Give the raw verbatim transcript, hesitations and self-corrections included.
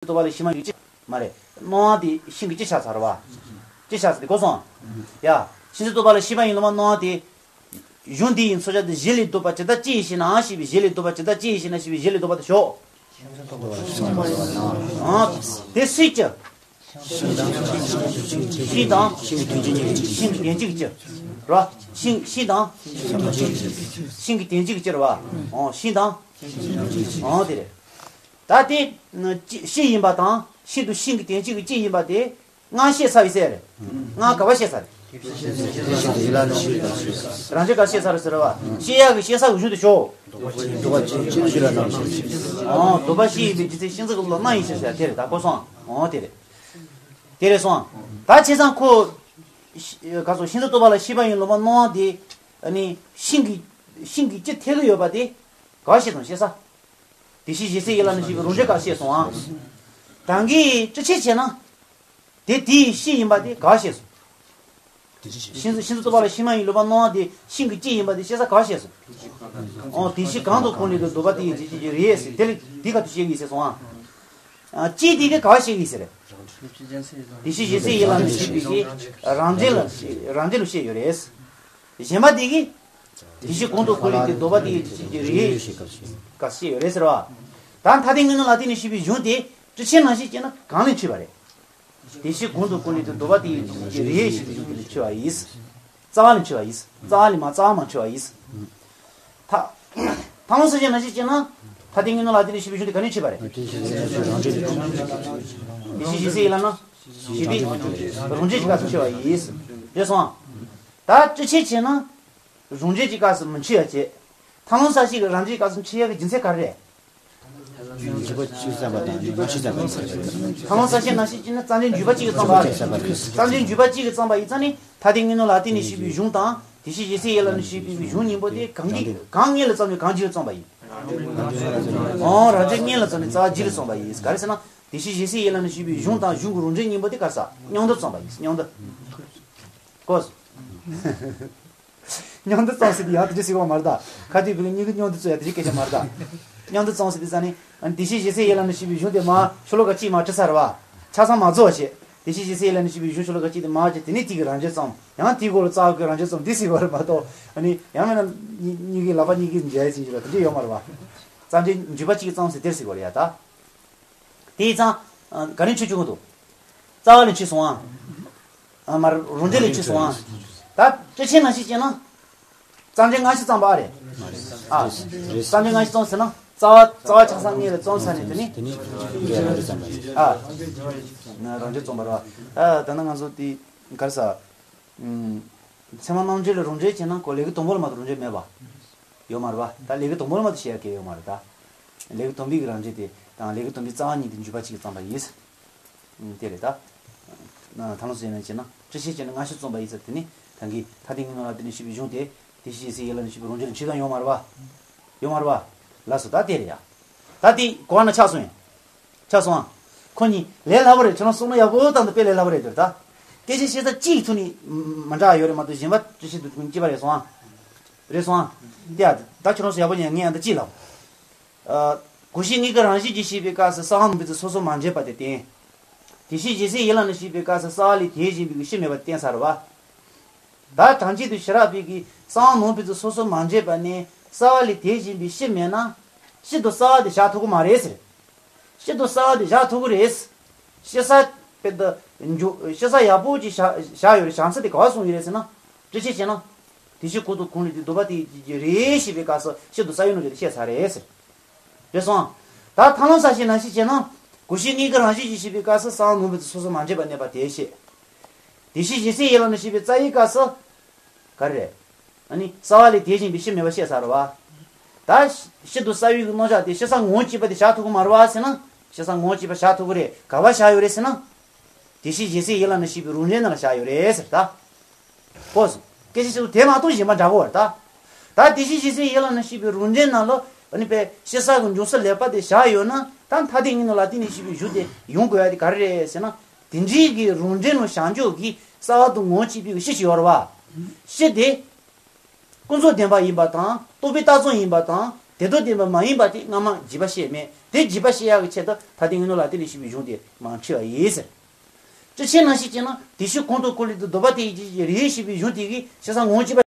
རྟོག་པ་ལ་ཤེས་པ་ཡིན་གཅིག་མ་རེད། སྣང་བ་དེ་ཤིང་གི་གཅིག་ཆགས་ཚར་བ། གཅིག་ཆགས་ཚར་དེ་གོ་སོང་། ཡ། ཤིང་རྟ་རྟོག་པ་ལ་ཤེས་པ་ཡིན་ལུགས་མ་སྣང་བ་དེ། གཞུང་འདི་ཡི་མཚོན་བྱ་དེ་གཞི་ལས་ལྡོག་པ་ཇི་ལྟར་ཅི་ཡིས་ཤེ་ན་ཞེས་པའི་གཞི་ལས་ལྡོག་པ་ཇི་ལྟར་ཅི་ཡིས་ཤེ་ན་ཞེས་པའི་གཞི་ལས་ལྡོག་པ་དེ་ཞོག་ཨ། དེ་སྲིད་ཀྱི། ཤིང་དང་། ཤིང་གི་དོན་གཅིག་གི་ཕྱིར། ར། ཤིང་ཤིང་དང་། ཤིང་གི་དོན་གཅིག་གི་ཕྱིར་བ། ཨོ་ཤིང་དང་། ཨོ་དེ་རེད། ད་དེ། ཅི་ཤིང་ཡིན་པ་དང་ཤིང་དུ་ཤིང་གི་དོན་གཅིག་གི་ཅི་ཡིན་པ་དེ། སྔ་ཤེས་ཚར་བའི་ཚེ་རེད། སྔ་ག་བ་ཤེས་ཚར་རེད། རང་རྒྱུད་ག་ཤེས་ཚར་རེད་ཟེར་བ། ཤེས་ཡག་གི་ཤེས་ས་གི་གཞུང་དུ་ཞོག་ཨོ་ལྡོག་པ་ཤེས་ཡིན་པའི་རྒྱུ་མཚན་ཤིང་རྩི་གི་ལོ་སྣ་ཡིན་ཞེས་ཟེར་དེ་རེད། ད་གོ་སོང་། ཨོ་དེ་རེད། དེ་རེད་སོང་། ད་བྱས་ཙང་ཁོ། ག་སོ་ཤིང་རྩི་རྟོག་པ་ལ་ཤེས་པ་ཡིན་ལུགས་མ་སྣང་བ་དེ། ཨ་ནི་ཤིང་གི་ཤིང་གི་ལྕི་ཐེ་གི་ཡོད་པ་དེ། ག་ཤེས་སོང་ཤེས་ས། དེ་ཤེས་ཞེ་སའི་ཡིད་ལ་ནི་ཤེས་པའི་རང་རྒྱུད་ག་ཤེས་སོང་ཨ། ད་གིན་ཅི་ཆེ་བྱས་ན། དེ་དེའི་ཤེས་ཡིན་པ་དེ་ག་ཤེས་སོང་། ཤིང་རྩི་ཤིང་རྩི་རྟོག་པ་ལ་ཤེས་པ་ཡིན་ལུགས་མ་སྣང་བ་དེ་ཤིང་གི་ལྕི་ཡིན་པ་དེ་ཤེས་ས་ག་ཤེས་སོང་། ཨོ་དེ་ཤེས་གང་དུ་གང་ལས་དུ་ལྡོག་པ་དེ་ཡི་རྒྱུ་ཅི་ཅི་རེད་ཟེར་དེ་ལས་དེ་ག་དུ་ཤེས་ཀྱི་ཟེར་སོང་ཨ། ཨ་ལྕི་དེ་ག་ག་ཤེས་ཀྱི་ཟེར། དེ་ཤེས་ཞེ་སའི་ཡིད་ལ་ནི་ཤེས་པའི་ཤེས། རང་རྒྱུད་ལ་རང་རྒྱུད་ལ་ཤེས་ཡོད་རེད། གཞན་པ་དེ་གིས། དེ་ཤེས་གང་དུ་གང་ལས་དུ་ལྡོག་པ་དེ་ཡི་རྒྱུ་ཅི་ཅི་རེད། ག་ཤེས་ཡོད་རེད་ཟེར་བ། ད་མཐའ་དོན་དངོས་སྣང་ལ་བརྟེན་ནས་ཤེས་པའི་གཞུང་དེ་ཅི་ཆེ་ན་ཤེས་ཀྱི་ན་གང་ལས་འཆི་བ་རེད། དེ་ཤེས་གང་དུ་གང་ལས་དུ་ལྡོག་པ་དེ་ཡི་རྒྱུ་ཅི་རེད་ཞེས་པའི་གཞུང་དེ་ལས་འཆི་བ་ཡིན། རྩ་བ་ལས་འཆི་བ་ཡིན། རྩ་བ་ལས་མ་རྩ་བ་མ་འཆི་བ་ཡིན། ཐ། ཐ་མ་སུ་ཞིག་ན་ཤེས་ཀྱི་ན། ཐ་དད་དངོས་སྣང་ལ་བརྟེན་ནས་ཤེས་པའི་གཞུང་དེ་ག་ནས་འཆི་བ་རེད། དེ་ཤེས་ཞེ་སའི་ཡིད་ལ་ན། ཤེས་པའི། རང་རྒྱུད་ཀྱི་སྐབས་སུ་འཆི་བ་ཡིན། རེད་སོང་། ད་ཅི་ཆེ་བྱས་ན། རང་རྒྱུད་ཀྱི་སྐབས་སུ་མི་འཆི་ཡ་བྱེད། ཐ་མ་ས་ཞིག་གི་རང་རྒྱུད་ཀྱི་སྐབས་སུ་འཆི་ཡ་གི་རྒྱུ་མཚན་ག་རེ་རེད། འཇིགས་པ་ཅི་བསམ་པ་དང་ནི་མ་ཤི་བསམ་པ་ཡིན་ཟེར། ཐ་མ་ས་ཞིག་ན་ཤེས་ཀྱི་ན་བསམ་བྱའི་འཇུག་པ་གཅིག་གིས་བརྩམས་པ་རེད། བསམ་བྱའི་འཇུག་པ་གཅིག་གིས་བརྩམས་པ་ཡིན་ཙང་ནི་ཐ་དད་དངོས་སྣང་ལ་བརྟེན་ནས་ཤེས་པའི་གཞུང་དང་དེ་ཤེས་ཞེ་སའི་ཡིད་ལ་ནི་ཤེས་པའི་གཞུང་གཉིས་པོ་དེ་གང་གིས་གང་སྔོན་ལ་བརྩམས་ནས་གང་རྗེས་ལ་བརྩམས་པ་ཡིན། ཨོ་རང་རྒྱུད་སྔོན་ལ་བརྩམས་ནས་རྩ་བ་རྗེས་ལ་བརྩམས་པ་ཡིན། ག་རེ་ཟེར་ན་དེ་ཤེས་ཞེ་སའི་ཡིད་ལ་ནི་ཤེས་པའི་གཞུང་དང་གཞུང་གི་རང་རྒྱུད་གཉིས་པོ་དེ་ག་རེ་ཟེར་མཉམ་དུ་བརྩམས་པ་ཡིན་མཉམ་དུ། གོ་སོང་། མཉམ་དུ་བརྩམས་ཟེར་དེ་ཡང་དེ་འདྲ་ཟེར་བ་མ་རེད་ད། ཁ་ཐུག་བི་ལ་གཉིས་ཀ་མཉམ་དུ་བརྩམས་ཡ་དེ་འདྲ་སྐད་ཆ་མ་རེད་ད། མཉམ་དུ་བརྩམས་ཟེར་དེ་ཙང་ནི། དེ་ཤེས་ཞེ་སའི་ཡིད་ལ་ནི་ཤེས་པའི་གཞུང་དེ་མ་ཤོ་ལོ་ཀ་གཅིག་མ་བྲི་ཚར་བ། ཆ་ཚང་མ་རྫོགས་བྱས། དེ་ཤེས་ཞེ་སའི་ཡིད་ལ་ནི་ཤེས་པའི་གཞུང་ཤོ་ལོ་ཀ་གཅིག་དེ་མ་བྱས་དེ་ནི་དེ་གི་རང་རྒྱུད་བརྩམས། ཡང་དེའི་སྐོར་ལ་རྩ་བ་གི་རང་རྒྱུད་བརྩམས་དེ་ཟེར་བ་རེད་མ་གཏོགས། ཨ་ནི་ཡང་མིན་ན་གཉིས་གཉིས་ཀའི་ལག་པ་གཉིས་ཀྱིས་འཇལ་ཡ་ཅིག་འཇུག་པ་དེ་འདྲ་ཡོད་མ་རེད་བ། བརྩམས་བྱའི་འཇུག་པ་གཅིག་གིས་བརྩམས་ཟེར་དེར་ཟེར་བ་རེད་ཡ་ད། དེ་ཡིན་ཙང་། ག་རེ་འཆི་བཅུག་གི་འདུག་རྩ་བ་ལས་འཆི་སོང་ཨ། ཨ་མ་རང་རྒྱུད་ལས་འཆི་སོང་ཨ། ད་ཅི་ཆེ་ན་ཤི་ཅེ་ན། བརྩམས་བྱའི་སྔ་ཕྱི་བརྩམས་པ་རེད། ཨ། བརྩམས་བྱའི་སྔ་ཕྱི་བརྩམས་ཟེར་ན་རྩ་བ་རྩ་བ་ཆགས་སང་ངེས་ལ་བརྩམས་ཚར་ནས་དེ་ནི། དེ་ནི་རང་རྒྱུད་ལ་བརྩམས་པ་ཡིན། ཨ། ན་རང་རྒྱུད་བརྩམས་པ་རེད་བ། ཨ་ད་ནི་ང་ཚོ་དེ་ག་རེ་ཟ། ཚད་མ་རྣམ་འགྲེལ་ལ་རང་རྒྱུད་བྱས་ན་ཁོ་ལས་ཀ་དང་པོ་ལ་མ་གཏོགས་རང་རྒྱུད་མེད་པ། ཡོད་མ་རེད་པ། ད་ལས་ཀ་དང་པོ་ལ་མ་གཏོགས་བཤད་ཡ་གལ་ཡོད་མ་རེད་ད། ལས་ཀ་དང་པོའི་གི་རང་རྒྱུད་དེ་དང་ལས་ཀ་དང་པོའི་རྩ་བ་གཉིས་དེ་འཇུག་པ་གཅིག་གིས་བརྩམས་པ་ཡིན། དེ་རེད་ད། ཐ་ལོང་ཟེར་ན་བྱས་ན་ཅི་ཤེས་བྱས་ན་སྔ་ཕྱི་བརྩམས་པ་ཡིན་ཟེར་དེ་ནི་ད་གིན་ཐ་དད་དངོས་སྣང་ལ་བརྟེན་ནས་ཤེས་པའི་གཞུང་དེ་དེ་ཤེས་ཞེ་སའི་ཡིད་ལ་ནི་ཤེས་པའི་རང་རྒྱུད་ལ་འཆི་སྟངས་ཡོད་མ་རེད་པ། ཡོད་མ་རེད་པ། ལགས་སོ་ད་དེ་རེད་ཡ། ད་དེ་གོ་བ་ན་ཆགས་སོང་ཡ། ཆགས་སོང་ཨ། ཁོ་གཉིས་ལས་སླ་པོ་རེད། ཁྱོད་རང་བསམ་བློ་ཡག་པོ་བཏང་དུས་དཔེ་ལས་སླ་པོ་རེད་འདུག་ད། སྐད་ཆ་བཤད་ས་གཅིག་ཐུག་ནས་མ་འདྲ་ཡོད་རེད་མ་གཏོགས་གཞན་པ་ཅི་ཞིག་འདུག་ཐུག་ནས་སྐྱིད་པ་རེད་སོང་ཨ། རེད་སོང་ཨ། དེ་ཡ་ད་ཁྱོད་རང་ཚོ་ཡག་པོ་ཉན་ངས་ཡང་ད་གཅིག་ལབ། ཨ། གོ་ཤེས་དངོས་ཀྱི་རང་བཞིན་གྱིས་ཤེས་པའི་སྐབས་སུ་རྩ་བ་ནང་པའི་ཚུལ་སོ་སོར་མ་འབྱེད་པ་དེ་བསྟན། དེ་ཤེས་ཞེ་སའི་ཡིད་ལ་ནི་ཤེས་པའི་སྐབས་སུ་རྩ་བ་ལས་དེ་བཞིན་པའི་ཤེས་མེད་པ་བསྟན་ཚར་བ། ད་གྲངས་ཅིག་ཏུ་ཞི་རགས་པའི་གི་རྩ་བ་ནང་པའི་ཚུལ་སོ་སོར་མ་འབྱེད་པ་ནི་རྩ་བ་ལས་དེ་བཞིན་པའི་ཤེས་མེད་ན། ཤེས་དང་རྩ་བ་དེ་བཞག་ཐུབ་ཀྱི་མ་རེད་ཟེར། ཤེས་དང་རྩ་བ་དེ་བཞག་ཐུབ་ཀྱི་རེད། ཤེས་ས་དཔེ་ད་འཇུ་ཤེས་ས་ཡག་པོ་ཅིག་བཞག་བཞག་ཡོད་རེད། བཞག་ས་དེ་ག་བ་སོང་ཡོད་རེད་ཟེར་ན། ཅི་ཕྱིར་ཞེ་ན། དེ་ཤེས་གང་དུ་གང་ལས་དུ་ལྡོག་པ་དེ་ཡི་རྒྱུ་ཅི་རེད་ཞེས་པའི་སྐབས་སུ་ཤེས་དང་རྩ་བའི་ནང་དེ་བཤད་ཚར་རེད་ཟེར། རེད་སོང་། ད་ཐ་ལམ་ས་ཤེས་ན་ཤེས་ཞེ་ན། གོ་ཤེས་དངོས་ཀྱི་རང་བཞིན་གྱིས་ཤེས་པའི་སྐབས་སུ་རྩ་བ་ནང་པའི་ཚུལ་སོ་སོར་མ་འབྱེད་པར་གནས་པ་དེ་བཤད། དེ་ཤེས་ཞེ་སའི་ཡིད་ལ་ནི་ཤེས་པའི་རྩ་བའི་སྐབས་སུ། ག་རེ་རེད། ཨ་ནི་རྩ་བ་ལས་དེ་བཞིན་པའི་ཤེས་མེད་པ་བཤད་ཚར་བ། ད་ཤེས་དང་རྩ་བའི་གི་རྣམ་གཞག་དེ་ཤེས་ས་ངོ་བོ་གཅིག་པ་དེ་བཞག་ཐུབ་ཀྱི་མ་རེད་བ་ཟེར་ན། ཤེས་ས་ངོ་བོ་གཅིག་པ་བཞག་ཐུབ་ཀྱི་རེད། ག་བ་བཞག་ཡོད་རེད་ཟེར་ན། དེ་ཤེས་ཞེ་སའི་ཡིད་ལ་ནི་ཤེས་པའི་རང་རྒྱུད་ནང་ལ་བཞག་ཡོད་རེད་ཟེར་ད། གོ་སོང་། སྐད་ཆ་ཞིག་དེ་མ་གཏོགས་གཞན་པ་འདྲ་གོ་བར་ད། ད་དེ་ཤེས་ཞེ་སའི་ཡིད་ལ་ནི་ཤེས་པའི་རང་རྒྱུད་ནང་ལ་ཨ་ནི་པའི་ཤེས་ས་གི་འབྱུང་ས་ལེགས་པ་དེ་བཞག་ཡོད་ན། ད་ཐ་དད་དངོས་སྣང་ལ་བརྟེན་ནས་ཤེས་པའི་གཞུང་དེ་ཡོང་དགོས་ཡ་དེ་ག་རེ་རེད་ཟེར་ན། དེ་འདྲའི་གི་རང་རྒྱུད་ནང་བཞག་འཇོག་གི་རྩ་བ་དང་ངོ་བོ་གཅིག་པའི་གི་ཤེས་ཅིག་ཡོད་རེད་བ། ཤེས་དེ། ཀུན་རྫོབ་བདེན་པ་ཡིན་པ་དང་རྟོག་པས་བཏགས་ཙམ་ཡིན་པ་དང་ དེ་དང་ལྡན་པ་མ་ཡིན་པ་དེ་སྔ་མ་འཇིག་པ་ཤེས་མེད། དེ་འཇིག་པ་ཤེས་ཡག་གི་ཆེད་དུ་ད་ལྟའི་ངན་ནོ་ལ་དེ་ལས་ཞེས་པའི་གཞུང་དེ་མར་ཁྲིད་པ་ཡིན་ཟེར། ཅི་ཕྱིར་ན་ཞེས་བྱས་ན་དེ་ཕྱིར་གང་དང་གང་ལས་དུ་ལྡོག་པ་དེ་ཡི་རེད་ཞེས་པའི་གཞུང་དེ་གིས་ཤེས་སང་ངོ་འཇིག་པ།